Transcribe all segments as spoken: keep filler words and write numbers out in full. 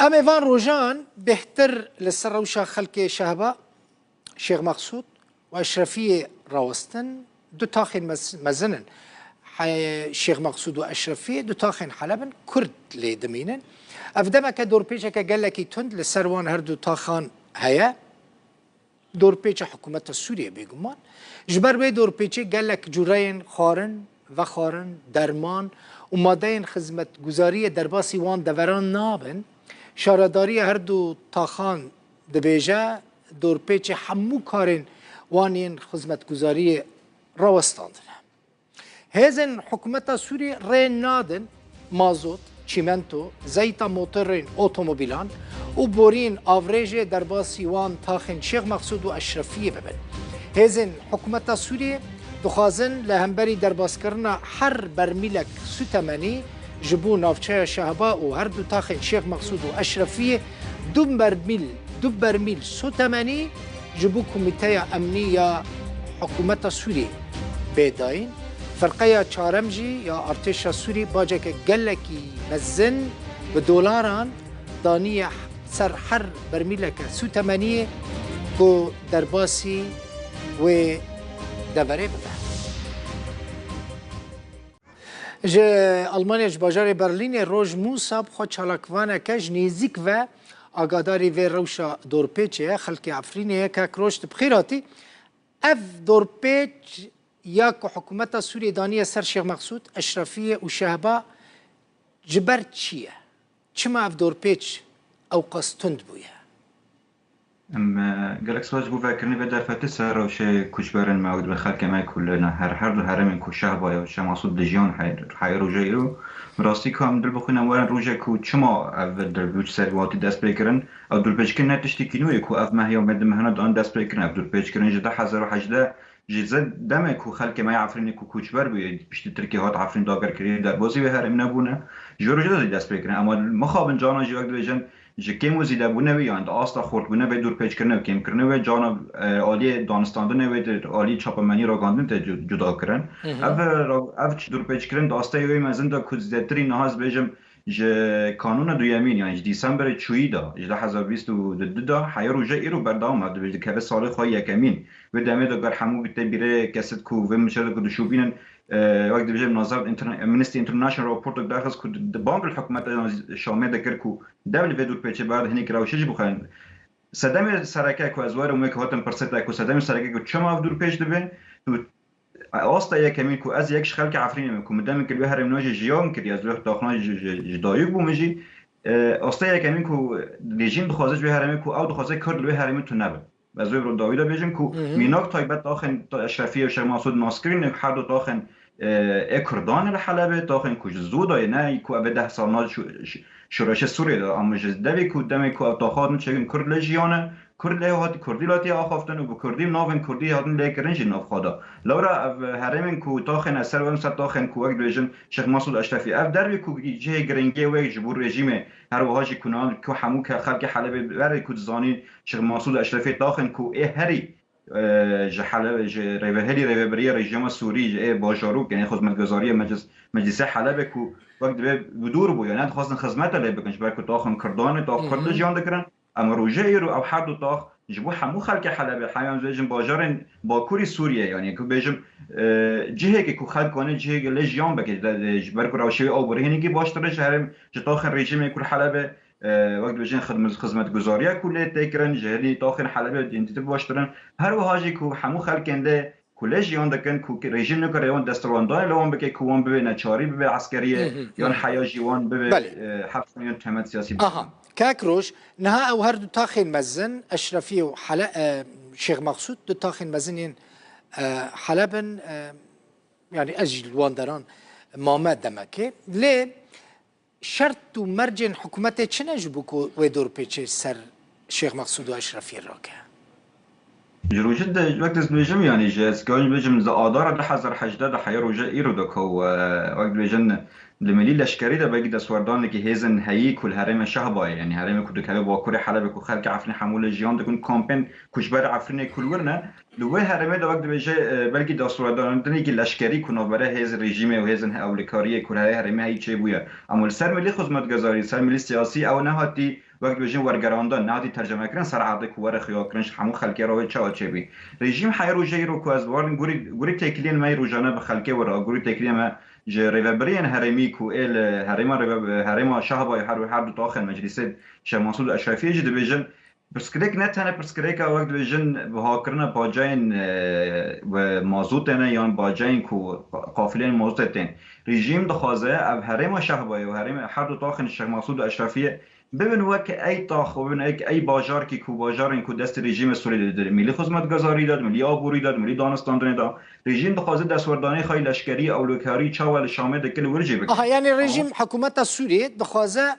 Em ê van rojan bêhtir li ser rewşa xelkê Şehba, Şêx Mexsûd û Eşrefiyê rawestin. Du taxên mez-, mezin in. He-, Şêx Mexsûd û Eşrefiyê du taxên Heleb in, Kurd lê dimînin. Ev demeke dorpêçeke gelekî tund li ser wan her du taxan heye. Dorpêça hikûmeta Sûriyê bêguman. Ji ber wê dorpêçê gelek cureyên xwarin, vexwarin, derman û madeyên xizmetguzariyê derbasî wan deveran nabin. Şaredariya her du taxan dibêje, dorpêçê hemû karên wan yên xizmetguzariyê rawestandine. Hêzên hikûmeta Sûriyê rê nadin mazot, çîmento, zeyta motorên otomobîlan û boriyên avrêjê derbasî wan taxên Şêx Mexsûd û Eşrefiyê bibin. Hêzên hikûmeta Sûriyê dixwazin li hemberî derbaskirina her bermîlek sûtemenî ji bo navçeya Şehba û her du taxên Şêx Mexsûd û Eşrefiyê du bermîl, du bermîl sûtemenî ji bo Komîteya Emnî ya Hikûmeta Sûriyê bê dayîn. Firqeya çarem jî ya artêşa Sûrî baceke gelekî mezin bi dolaran daniye ser her bermîleke sûtemeniyê ku derbasî wê deverê bibe. Ji Almanya, ji bajarê Berlînê Roj Mûsa bi xwe çalakvaneke ji nêzîk ve agadarî vê rewşa dorpêçê ye. Xelkê Efrînê ye. Kek Roj, tu bi xêr hatî. Ev dorpêç ya ku hikûmeta Sûriyê daniye ser Şêx Mexsûd, Eşrefiyê û Şehba ji ber çi ye? Çima ev dorpêç ewqas tund bûye? Em, e, gelek spas ji bo vekirinê vê derfetê ser rewşê koçberên me û dibe xelkê me ku li ne-, her, her du herêmên ku Şehba ye û Şêx Mexsûd dijiyan hey-, heyê roja îro. Bi rastî ka em dil bixwînin, em werin rojek ku çima ev dorpêç ser hatî dest pê kirin? Ev dorpêçkirin ne tiştekî nû ye ku ev meh ya me di mehina dan dest pê kirin. Ev dorpêçkirin ji du hezar û hejdeh jî zed demê ku xelkê me ya Efrînê ku koçber bûye, piştî Tirkiye hat Efrîn dagirkirî, derbasî wê herêm nebûne. Ji vê rojê de zî dest pê kirin. Ema mixabin cana jî wek dibêjin, ji kêm û zîdebûnê wê, yan di asta xurtbûnê vê dorpêçkirinê û kêmkirinê wê cana, e, aliyê danistandinê wê di aliyê çapemenî ragandin tê cu-, cuda kirin. Hı hı. Ev, e, ra-, ev ç-, dorpêçkirin di asteyê wê mezin de ku zêdetirî niha ez bêjim ji kanûna duyemîn, yani ji Dîsemberê çûyî de, ji du hezar bîst û du de heye roja îro berdewam e, dibêje dikeve salê xwe yekemîn. Wê demê de ger hemû tê bîrê kesît ku vê miçe de ku dişopînin, e, wek dibêjin, nazar Inter-, Amnesty International raportek derxist ku di, di bang li hikûmeta Şamê dikir ku dev li vê dorpêçê berde, hinek rewşê jî bixwin. Sedemê sereke ku ez werim wê ku hatim pirsê te ku sedemê sereke ku çima ev dorpêç dibe, tu asta yekemîn ku ez yek ji xelkê Efrînê me ku min demê kir wê herêm nojê jiyan kiriye, ez wê taxna ji, ji, ji dayik bûme jî, e, asta yekemîn ku rejîm dixwaze ji wê herêmê ku ew dixwaze Kurd li wê herêmê tune bin. Ez wê bi dawî de bêjim ku Hı hı. mînak taybet taxên ta-, Eşrefiyê û Şêx Mesûd naskirin, her du taxên, e, ê Kurdan li Helebê, taxên ku ji zû de ye, ne ku ev ê deh sal na şu-, şu-, şoreşê Sûriyê de, ama ji devê ku demê ku ev taxa hatin çêkin Kurd lê jiyane, Kurd lê hat, Kurdî latiye axaftin û bi Kurdî û navên Kurdî hatin lê kirin jî nav xwe de. Lewra ev herêmên ku taxên ez ser werim ser taxên ku wek dibêjin Şêx Mesûd Eşrefî, ev dervê ku cihê giringê wê ji bo rejîmê, her wiha jî ku nan, ku hemû ke-, xelkê Helebê berê ku dizanîn Şêx Mesûd Eşrefî taxên ku ê herî, e, ji Helebê, ji rêveherî rêveberiya rejîma Sûrî, ji ê bajarok, yani xizmetguzariya meclis-, meclisê Helebê ku wek divê bi dûr bû, yani dixwazin xizmete lê bikin, ji ber ku taxên Kurdan e, tax Hı Kurd hı. de jiyan dikirin. Ama roje îro ew her du tax ji bo hemû xelkê Helebê, heyan bêjin bajarên Bakurî Sûriyê, yani ku bêjim, e, cihêkê ku xelk wane cihêkê lê jiyan bike, de, de, ji ber ku rewşê wê aborî hinekî baştir e ji herêm, ji taxên rejîmê ku li Helebê, e, wek dibêjin xidmet-, xizmetguzariya ku lê tê kirin, ji herî taxên Helebê yên dîtir baştir in. Her wiha jî ku hemû xelkên lê ku lê jiyan dikin, ku rejîm nikare wan desthilatdanê li wan bike, ku wan bibe neçarî, bibe eskeriyê, Hı hı, yan hı hı. heya jî wan bibe, Belê. e, hepsan yan temet siyasî bikin. Aha, kek Roj, niha ew her du taxên mezin, Eşrefiyê û Hele-, e, Şêx Mexsûd, du taxên mezin yên, e, Heleb in, e, yani ez jî li wan deran mame demekê. Lê şert û mercên hikûmetê çi ne ji bo ku wê dorpêçê ser Şêx Mexsûd û Eşrefiyê rake? Ji rojê de wek ez dibêjim, yanî ji ez karin bêjim, li Adara du hezar hejdeh de heya roja îro de ku, e, wek dibêjin li milî leşkerî de belkî destwerdanekî hêzên heyî ku li herêmê Şehbayê, yanî herêmê ku dikeve bakurê Helebê ku xelkê Efrînê hemû lê jiyan dikin, kampên koçber Efrînê ku li wir ne, Li wê herêmê de wek dibêje, e, belkî destwerdanekî leşkerî ku navbera hêz rejîmê û hêzên ewlekariyê ku li herê herêmê heyî çêbûye. Ama li ser milî xizmetgezarî, li ser milî siyasî ew nehatî wek dibêjin wergerandin, nehatî tercemekirin ser erdê ku were xuyakirin ji hemû xelkê re wê çawa çêbî. Rejîm heye roja îro ku ez warin gurî, gurî têkiliyên me yê rojane bi xelkê were, gurî têkiliyên me ji rêvebiriyên herêmî ku ê li herêma rêve-, herêma Şehbayê her, her du taxên meclîsê Şêx Mesûd û Eşrefiyê jî dibêjin, pirsgirêk ne tenê pirsgirêka wek dibêjin bihakirina bacayên, e, we mazotê ne yan bacayên ku qafileyên mazotê tên. Rejîm dixwaze ev herêma Şehbayê û herêma her du taxên Şêx Mesûd û Eşrefiyê bibin wek ey tax û bibin ey, ey bajarkî ku bajarên ku destê rejîmê Sûriyê de, de milî xizmetgazarî de, milî aborî de, milî danistandinê de. Rejîm dixwaze destwerdanê xwe yê leşkerî, ewlekarî çawa li Şamê dike li wir jî bike. Aha, yani rejîm, hikûmeta Sûriyê dixwaze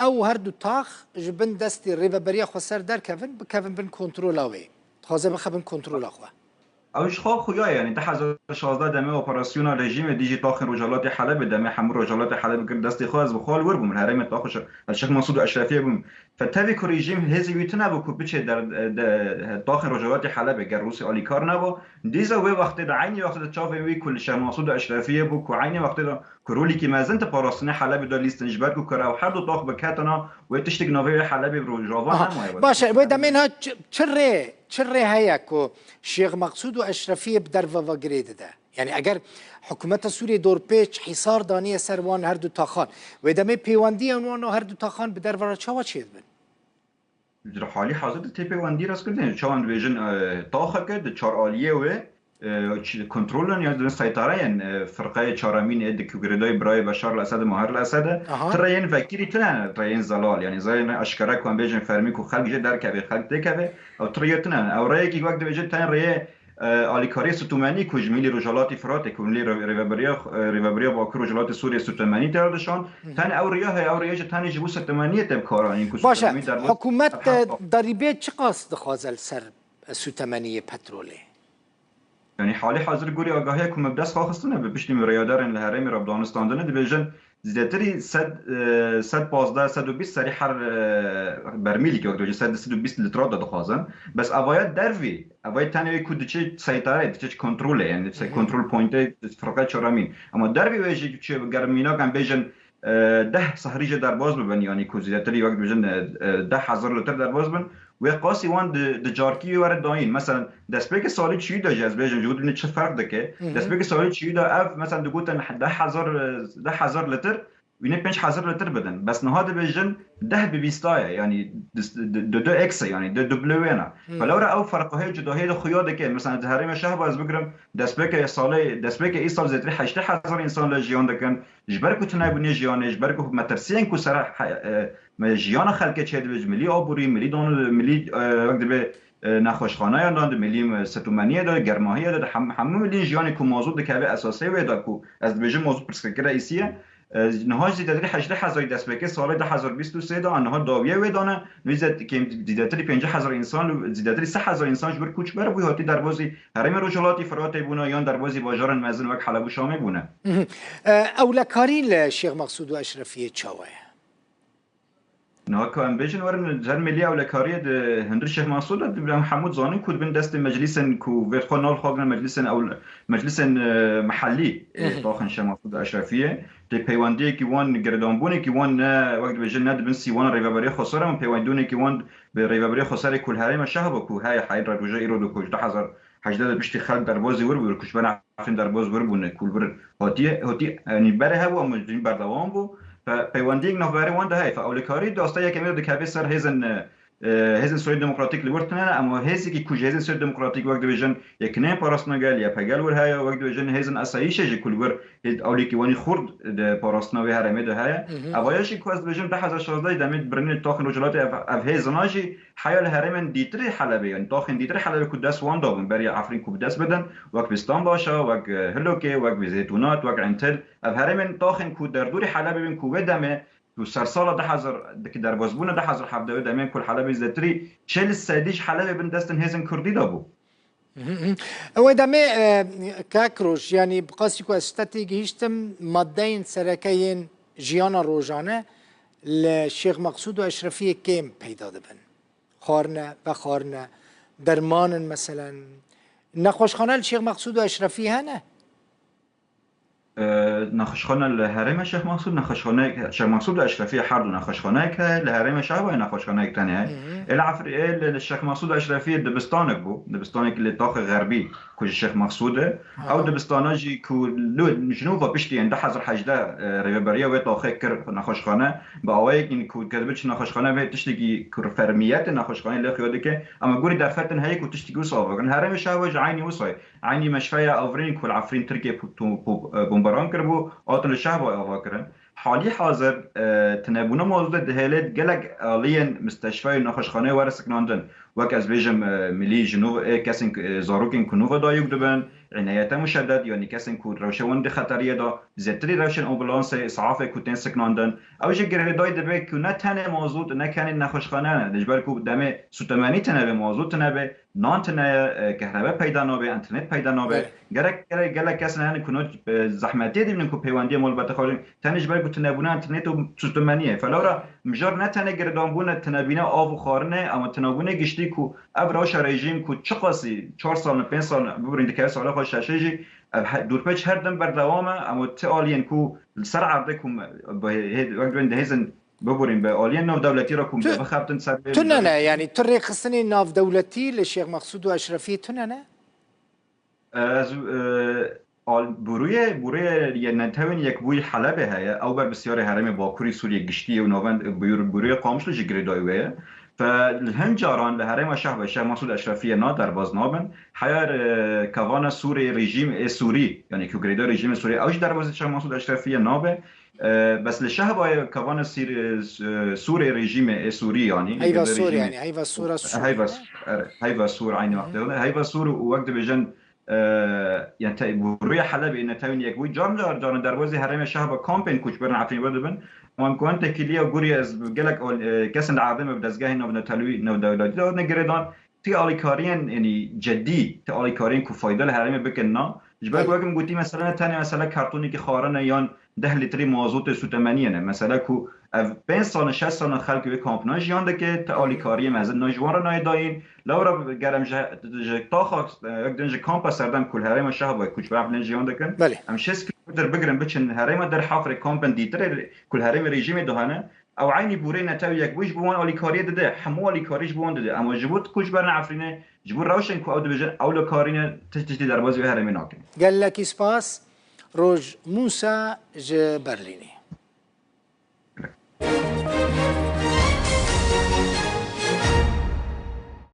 ew her du tax ji bin destê Rêveberiya Xweser derkevin, bikevin bin kontrola wê. Dixwaze bixe bin kontrola xwe. Ew ji xwe xuya ye, yanî du hezar şazdeh demê operasyona rejîmê dijî taxên Rojhelatê Helebê, demê hemû Rojhelatê Helebê kir destê xwe, ez bi xwe li wir bûm, li herêmê taxê Şe-, Şêx Mesûd û Eşrefiyê bûm. Fe tevî ku rejîm hêzê wî tune bû ku biçe der, de, taxên Rojhelatê Helebê, ger Rûsya alîkar neba, dîsa wê wextê de, eynî wextê de çavên wî ku li Şêx Mesûd û Eşrefiyê bû, ku eynî wextê de ku rolîkî mezin di parastinê Helebê de lîstin, ji ber ku kar ew her du tax biketina, wê tiştek navê wê Helebê bi Rojava nemaye. Baş e, wê demê niha çi, çi rê, çi rê heye ku Şêx Meqsûd û Eşrefiyê bi derve ve girê dide? Yani eger hikûmeta Sûriyê dorpêç, hîsar daniye ser wan her du taxan, wê demê pêwendiyên wan û her du taxan bi derve re çawa çêdibin? Ji halî hazir de tê pêwendî rastkirdin. Çawan dibêjin, e, taxeke di çar aliyê wê, e, çi, kontrol in ya di seytareyên, e, firqeyê çaramîn ê di ku girêdayî birayê Beşar el Esed, Maher el Esed e. Aha. Ti rêyên vekirî tune ne, rêyên zelal. Yani rêyên eşkere ku em bêjin fermî ku xelk jê derkeve, xelk têkeve. Ew ti rêyê tune ne. Ew rêyekî wek dibêjin tenê rêyê, e, alîkariyê Sutumenî ku ji mîlî Rojhelatî Firatê, ku mîlî rê-, rêveberiya, e, rêveberiya Bakur Rojhelatê Sûriyê Sutumenî tê dişan. Hı hı. Tenê ew rêya heye, ew rêya jî tenê ji bo Sutumeniyê tê bikaranîn ku Baş e, Sutumenî derba hikûmet, e, darîbê çiqas dixwaze li ser, e, Sutemeniyê petrolê? Yani halî hazir gorî agahiya ku me bi dest xwe xistine bi piştî min rêyadarên li herêmê re bi danûstandine dibêjin, zêdetirî sed, e, sed pazdeh, sed û bîst serî her, e, bermîlî, wek dibêjin, sed, sed û bîst lîtra de dixwazin. Bes evaya dervî, evaya tenê wê ku diçe seytare, diçe kontrolê, yani se-, Hı hı. kontrol pointê firqe çaramîn. Ama dervî wê jî diçe, ger mînak em bêjin, e, deh sehrî jê derbas bibin, yani ku zêdetirî wek dibêjin, e, e, deh hezar lîtir derbas bin, wê qasî wan di, di carkî wê were dayîn. Mesela destpêkê salê çiyû de jî ez bêjim, ji bo dibîne çi ferq dike. Hı hı. Destpêkê salê çiyû de ev, mesela digotin deh hezar, e, deh hezar lîtir, wîne pênc hezar lîtir bidin. Bes niha dibêjin deh bi bîsta ye, yani di, di, di, di ex e, yani di duble wêna. Hı. Belewre ew ferqahê cudahiyê de xuya dike. Mesela di herêmê Şehba ez bigirim, destpêkê salê, destpêkê îsal zêdetirî heştê hezar însan li jiyan dikin. Ji ber ku tune bûnê jiyanê, ji ber ku metirsiyên ku ser he-, e, me jiyana xelkê çêdibe, ji milî aborî, milî dan, milî, e, wek dibe, e, nexweşxaneyan dan, di milî, e, setumeniyê de, germahiyê de, di hem-, hemû milî jiyanê ku mazût dikeve esasê wê de ku ez dibêjim mazût pirsgirêkira îsî ye. E, niha jî zêdetirî hejdeh hezarî destpêkê salê du hezar bîst û sê de, niha dawiyê wê dane, nû zêd-, kêm zêdetirî pêncî hezar însan, zêdetirî sê hezar însan ji ber koçber bû hatî derbazî herêmê Rojhilatî Firatê bûne yan derbazî bajarên mezin wek Heleb û Şamê bûne. Mhm. E, ewlekarî li Şêx Meqsûd û Eşrefiyê çawa ye? Niha ku em bêjin werin ser milî ewlekariyê di hundir Şêx Mesûd de, em hemû dizanin ku di bin destê meclîsên ku vê xwe nav xwe kirin meclîsên ewl-, meclîsên, e, mehellî, e, Mhm. taxên Şêx Mesûd Eşrefiyê, tê peywendiyekî wan, girêdanbûnekî wan ne, wek dibêjin, ne di bin sîwana Rêveberiya Xweser e, em peywendûnekî wan bi Rêveberiya Xweserê ku li herêma Şehba ku heye heyîn re roja îro de ku ji du hezar hejdeh de piştî xelk derbazî wir bû, koçberên Efrîn derbaz wir bûne, ku li vir hatiye, hatî, yanî berê hebû, ama jî berdewam bû. Fe-, peywendiyek navberê wan de heye. Fe ewlekarî di astê yekemê de dikeve ser hêzên, e, e, hêzên Sûriyê Demokratîk li wir tune ne, ama hêzekî ku ji hêzên Sûriyê Demokratîk wek dibêjin, Yekineyên Parastina Gel, Y P G li wir heye, wek dibêjin hêzên asayîşê jî ku li wir hê-, ewlekî wanî xurt di parastina wê herêmê de heye. Mhm. Evaya jî ku ez dibêjim du hezar şazdeh demê birînê taxên Rojhilatê ev, ev hêzina jî heya li herêmên dîtirê Helebê, yanî taxên dîtirê Helebê ku dest wan dabûn beriya Efrîn ku bi dest bidin, wek Bîstanbaşa, wek, e, Hilokê, wek bi Zeytûnat, wek Entil. Ev herêmên taxên ku derdorê Helebê bin ku wê demê ku sersala du hezar, dikî derbazbûna du hezar hevdeh wê demê ku li Helebê zêdetirî çil sedî ji Helebê bin destên hêzên Kurdî de bû. Mhm, mhm. Ew demê, e, kek Roj, yanî bi qasî ku ez ji te têgihîştim, madeyên sereke yên jiyana rojane li Şêx Meqsûd û Eşrefiyê kêm peyda dibin. Xwarine, vexwarine, derman in meselen. Nexweşxane li Şêx Meqsûd û Eşrefî hene? E, nexweşxane li herêma Şêx Mexsûd, nexweşxane Şêx Mexsûd û Eşrefiyê her du nexweşxaneyek heye, li herêma Şehbayê nexweşxaneyek tenê heye. Ê li Efrî-, ê li, li Şêx Mexsûd û Eşrefiyê dibistanek bû, dibistanek li taxê xerbî ku ji Şêx Mexsûd e. Ew dibistana jî ku li, ji nû ve piştî yên du hezar hejdeh, e, rêveberiya wê taxê kir nexweşxane, bi awayekî ku kedibe çi nexweşxane bê tiştekî ku fermiyetê nexweşxaneyê lê xuya dike, ama gorî derfetin heye ku tiştekî wisa ava kirin. Herêmê Şehbayê jî eynî wisa ye. Eynî meşfeya Efrîn ku li Efrîn Tirkiye pu-, tu-, pu-, e, bomberan kiribû, hatin li Şehbayê ava kirin. Halî hazir, e, tunebûna mazotê dihêle gelek aliyên misteşfeyê û nexweşxaneyê were sekinandin. Wek ez bêjim, e, milî ji nû, ê kesên, e, zarokên ku nû ve dayik dibin, înayete muşedded, yanî kesên ku rewşa wan di xeteriyê de, zêtirî rewşên ambulansê, îsafê ku tên sekinandin. Ew jî girêdayî dibe ku ne tenê mazot, ne tenê nexweşxane ne. Ji ber ku demê sûtemenî tune be, mazot tune be, nan tune ye, e, kehrebe peyda nabe, înternet peyda nabe. Belê. Gerek, gerek, gelek kes hene ku no, e, zehmetiyê dibînin ku peywendiyê malbata xwe jî, tenê ji ber ku tunebûna înternet û sûtemeniyê. Felawra mijar ne tenê girêdanbûna tunebîna av û xwarinê, ama tunebûnê giştî ku ev rewşa rejîm ku çiqasî çar sal ne, pênc sal ne, biborîn dikeve sala xwe şeşê jî, ev he-, dûrpêç her dem berdewam e, ama ti aliyên ku li ser erdê ku me, bi hê-, wek dibên dihêzin biborîn bi aliyên navdewletî re ku Tu, bixebtin ser vê tu ne mijarê. Ne, yanî tu rêxistinê navdewletî li Şêx Mexsûd û Eşrefiyê tu ne ne? Ez, e, al-, bûrûyê, bûrûyê yê Netewên Yekbûyî Helebê heye, ew berpirsiyarê herêmê Bakurî Sûriyê giştî ye û navend-, bûr-, bûrûyê Qamişlo jî girêdayî wê ye. Fe li hin caran li herêma Şehba Şêx Mexsûd Eşrefiyê na derbaz nabin. Heya, e, kevana Sûrê rejîm ê Sûrî, yanî ku girêdayî rejîmê Sûrî, ew jî derbazî Şêx Mexsûd Eşrefiyê nabe. E, bes li Şehbayê kevana Sîr-, e, s-, e, Sûrê rejîmê ê Sûrî, yanî Heyva girêdayî Sûr, rejîmê. Yanî Heyva Sûra Sûrî. Heyva, er, Heyva Sûr eynî wextê. Heyva Sûr û wek dibêjin, e, yani te-, bûrûyê Helebê, Netewên Yekbûyî, caran caran derbazî herêmê Şehba kampên koçberên Efrînê ve dibin. Wan ku em tekîliya gurî ez bi gelek al-, e, kesên li erdê me bi dezgehên navnetewî, navdewletî de hatine girêdan. Ti alîkariyên, yanî cedî, ti alîkariyên ku fayda li herêmê bikin na. Ji ber ku Belê. Wek min gotî, mesela ne tenê mesela kartonekî xwarin e yan deh litrî mazotê sûtemeniyê ne. Mesela ku ev pênc sal, şeş sal xelkê wê kampina jiyan dike, ti alîkariyê mezin na ji wan re nayê dayîn. Lewra gerem ji, ji taxa, wek din ji kampa serdem ku li herêma Şehba koçber Efrînê jiyan dikin. Belê. Em şêst kîlometr bigirin biçin herêma Dêr Hefrê kampên dîtirê ku li herêmê rejîmê de hene. Ew eynî bûrê Netewên Yekbûyî ji bo wan alîkariyê dide, hemû alîkarî ji bo wan dide. Ama ji bo koçberên Efrînê, ji bo rewşên ku ew dibêjin, ew alîkarî ne, tişt tiştî derbazî wê herêmê nakin. Gelekî spas, Roj Mûsa ji Berlînê.